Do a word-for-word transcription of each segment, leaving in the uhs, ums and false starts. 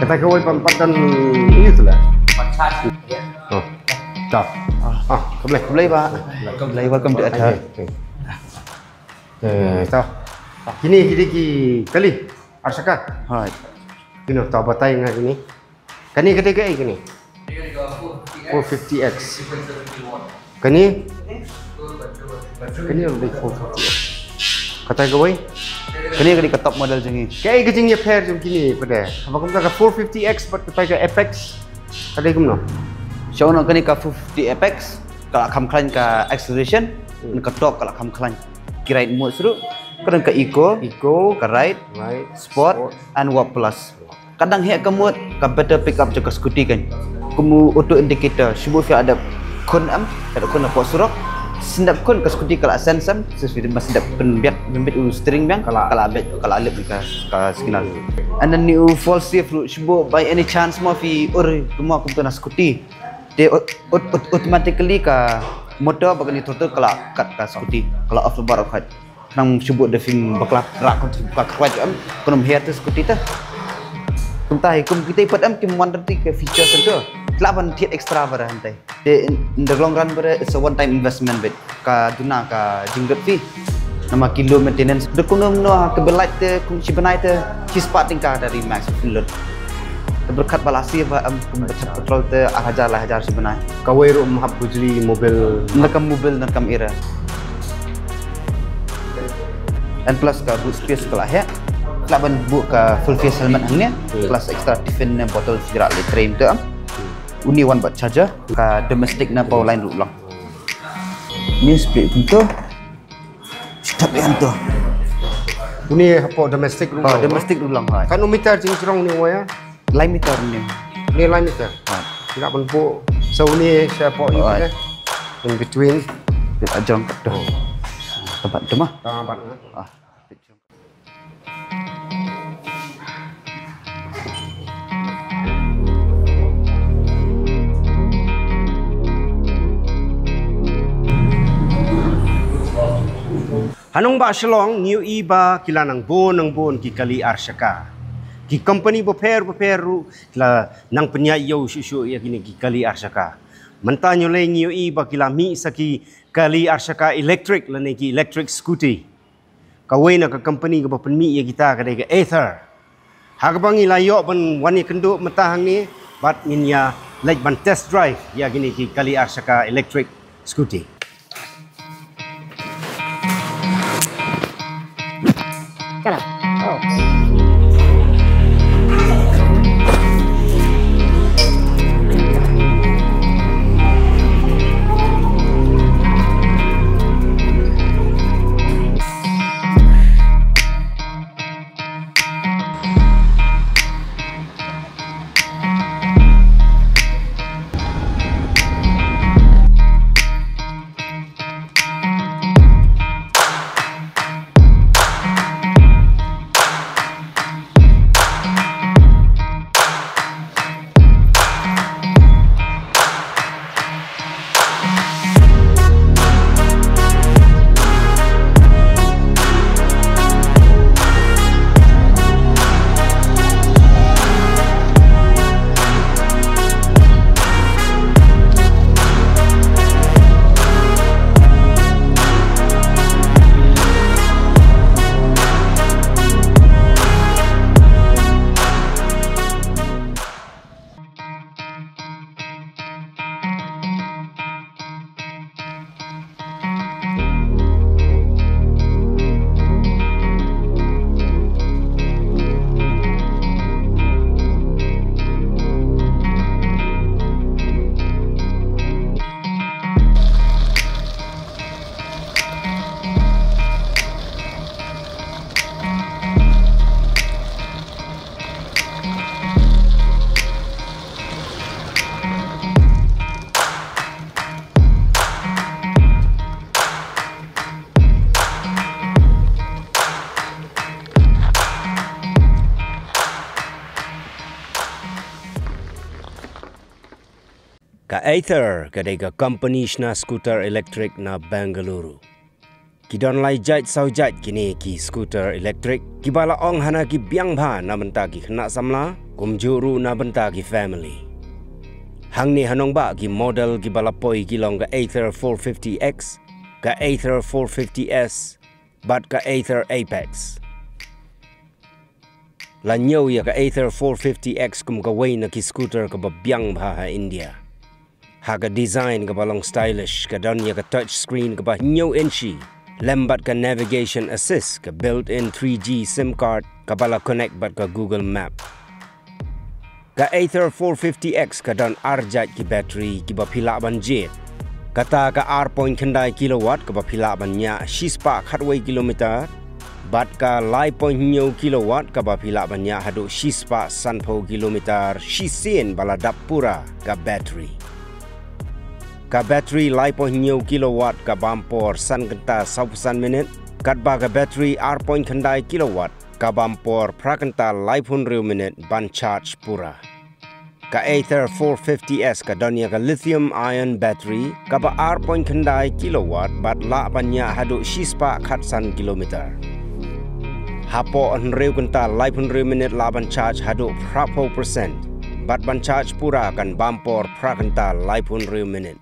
Kata kawei pan pat don ini tu lah. Oh. Tau. Ah, khublei. Khublei, Bah. Khublei, welcome to Aether. Okay, okay. Eh, tau. Kine ki dei ki kali Arshaka. Hai. Kine tau batai nga kine. Kane ka dei kaei kane? Four fifty X. Kane? Kane ruh dei four fifty X. Kata kawei? Kane ka dei ka top model jong ngi. Kaei ka jingïapher jong kine pat? Haba kumta ka four fifty X bad kata ka Apex, ka dei kumno? Shuh na kane ka four fifty Apex, ka la kham khlaiñ ka acceleration, hmm, ka torque ka la kham khlaiñ. Ki ride modes ruh, ka don ka Eco, Eco, ka Ride, Ride, Sport, Sport, and Work Plus. Ka dang heh ka mode, ka better pick up jong ka scooty kan. Kum u auto indicator, shu buh phi la dep khun em, ka dep khun hapoh surok. Shu dep khun ka scooty ka la sense em, shu dep, shu dep pynbiak, pynbiak u steering biang, ka la, ka la biak, ka la lip ka, ka signal. And then une u fail safe ruh, shu buh by any chance mo phi ur kumno kumto na scooty. Te aut-, aut-, aut-, automatically ka motor bad kane throttle ka la cut ka scooty, ka la off the bar of height. Nang shu buh da phim bakla rak kon ka kwat em, kon her te scooty te. Kumta hi kum kita pat em kim wan te ka features tu. Lah ban thied extra bar hangtai. Te in, in the long run bar it's a one time investment bad. Ka duna ka jinglut phi. Namar ki low maintenance. Da kumno kumno ha ka belait te kum shi bnai te ki spah tyngka da ri max phin lut. Te berkat ba la save ba em kum berkat petrol te ar hajar lai hajar shi bnai. Kawei ruh em hap bujli mobil. Nakam mobil nakam era. And plus ka boot space ka la heh. Lah ban buh ka full face helmet hangne. Hmm. Plus extra tiffin ne bottle sijra le train te em. Une wan bad charger ka domestic na power line ruh long. Ni split pun tu. Stop yang tu. Une hapoh domestic ruh long. Domestic ruh long hai. Katno meter jingjrong une waya? Lai meter une. Une lai meter. Ha. Tidak pun bu. So une sha hapoh ini. Alright. In between. Kita ajong tu. Tempat tu mah. Tempat. Ah. Ha nongbah Shillong ngi ïohi ba ki la nang bun nang bun ki kali arshaka. Ki company bapher bapher ruh ki la nang pynïaid ïew shuh shuh ïa kine ki kali arshaka. Mynta ngi lei ngi ïohi ba ki la mih sa ki kali arshaka electric lane ki electric scooty. Kawei na ka company kaba pynmih ïa kita ka dei ka Ather. Ha kaba ngi la ïoh ban wan ïakynduh mynta hangne bad ngin ïa leit ban test drive ïa kine ki kali arshaka electric scooty. Shut up. Oh. Ka Ather ka dei ka company shna scooter electric na Bengaluru. Ki don lai jait saw jait kine ki scooter electric, kiba la ong hana ki biang bha na bynta ki khynnah samla, kumjuh ruh na bynta ki family. Hangne ha nongbah ki model kiba la poi ki long ka Ather four fifty X, ka Ather four fifty S, bad ka Ather Apex. La ñiew ïa ka Ather four fifty X kum kawei na ki scooter kaba biang bha ha India. Ha ka design kaba long stylish, ka don ïa ka touch screen kaba hynñiew inchi, lem bad ka navigation assist, ka built-in three G SIM card, kaba la connect bad ka Google Map. Ka Ather four fifty X ka don ar jait ki battery kiba phi lah ban jied. Kata ka ar point khyndai kilowatt kaba phi lah ban ñiah shispah khatwei kilometer, bad ka lai point hynñiew kilowatt kaba phi lah ban ñiah haduh shispah sanphew kilometer shisien ba la dap pura ka battery. Ka battery lai point hynñiew kilowatt ka bam por san kynta sawphew san minit, katba ka battery ar point khyndai kilowatt ka bam por phra kynta laiphew hynriew minit ban charge pura. Ka Ather four fifty S ka don ïa ka lithium ion battery kaba ar point khyndai kilowatt bad lah ban ñiah haduh shispah khatsan kilometer. Hapoh hynriew kynta laiphew hynriew minit lah ban charge haduh phraphew percent, bad ban charge pura kan bam por phra kynta laiphew hynriew minit.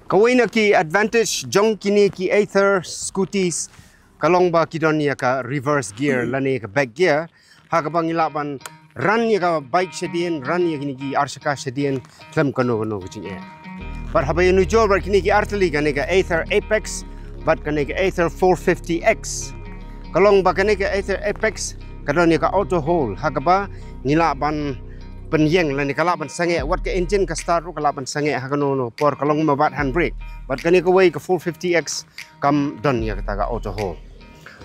Kawei na ki advantage jong kine ki Ather scooties ka long ba ki don ïa ka reverse gear lane ka back gear, ha kaba ngi lah ban run ïa ka bike shadien, run ïa kine ki ar shaka shadien, khlem kano kano ka jingeh. Bad haba ïanujor bad kine ki ar tylli, kane ka Ather Apex bad kane ka Ather four fifty X. Ka long ba kane ka Ather Apex ka don ïa ka auto hold, ha kaba ngi lah ban pynïeng lane ka lah ban sangeh, wat ka engine ka start ruh ka lah ban sangeh ha kano kano por, ka long ma bad handbrake. Bad kane kawei ka four fifty X kam don ïa kata ka auto hold.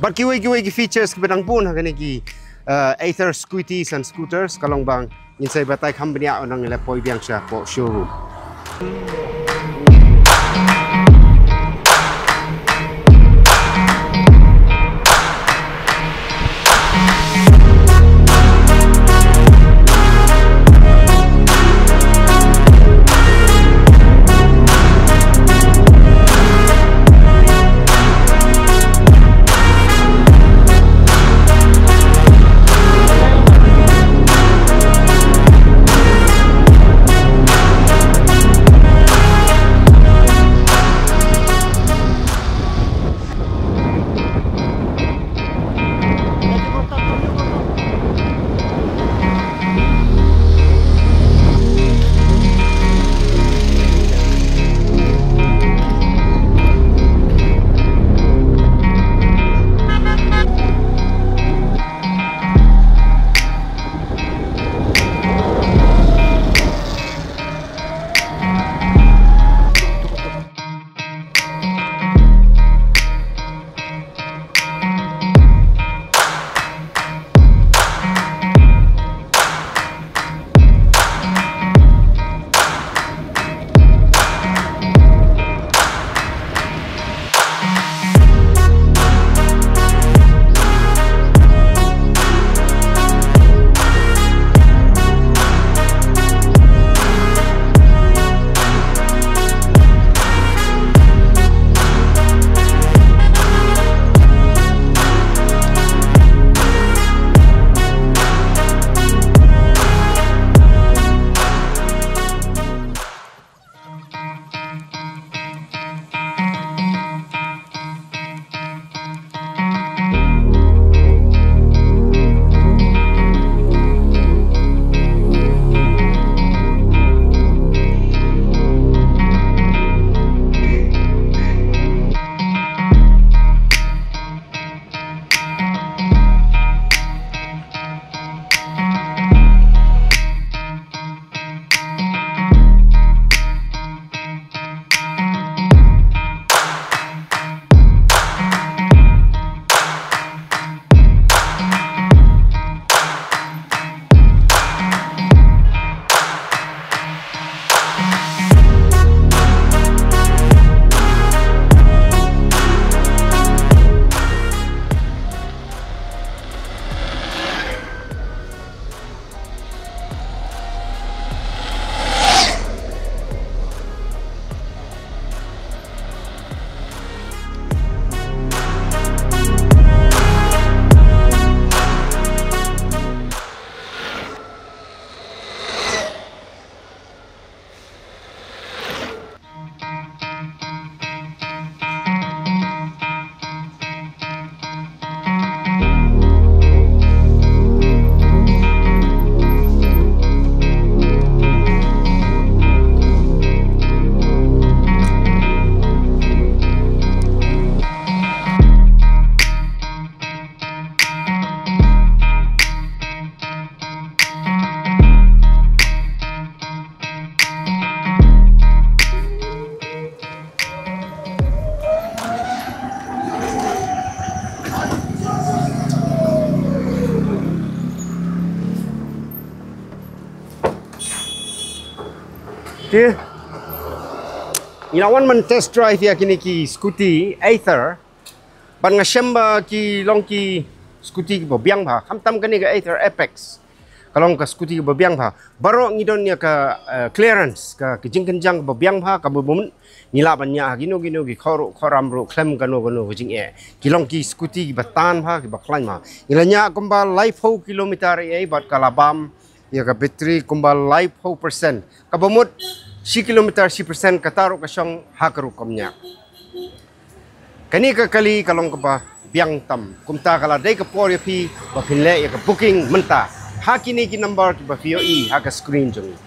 Bad kiwei kiwei ki features kiba dang bun ha kane ki, eh, Ather scooties and scooters, ka long ba ngin sa ïa batai kham bniah ynda ngi la poi biang shapoh showroom. Ngi la wan ban test drive ïa kine ki scooty Ather. Bad nga shem ba ki long ki scooty kiba biang bha. Khamtam kane ka Ather Apex, ka long ka scooty kiba biang bha. Baroh ngi don ïa ka, eh, clearance, ka, ka jingkynjang kaba biang bha, kaba bun. Ngi lah ban ñiah ha kino kino ki khohruh khohram ruh khlem kano kano ka jingeh. Ki long ki scooty kiba tan bha, kiba khlaiñ bha. Ngi la ñiah kumba laiphew kilometer ei ei bad ka la bam ïa ka battery kumba laiphew percent. Kaba mut shi kilometer shi percent, kata ruh ka shong ha ka rukom ñiah. Kane ka kali ka long kaba biang tam. Kumta ka la dei ka por ïa phi ba phin leh ïa ka booking mynta ha kine ki number kiba phi ïohi ha ka screen jong ngi.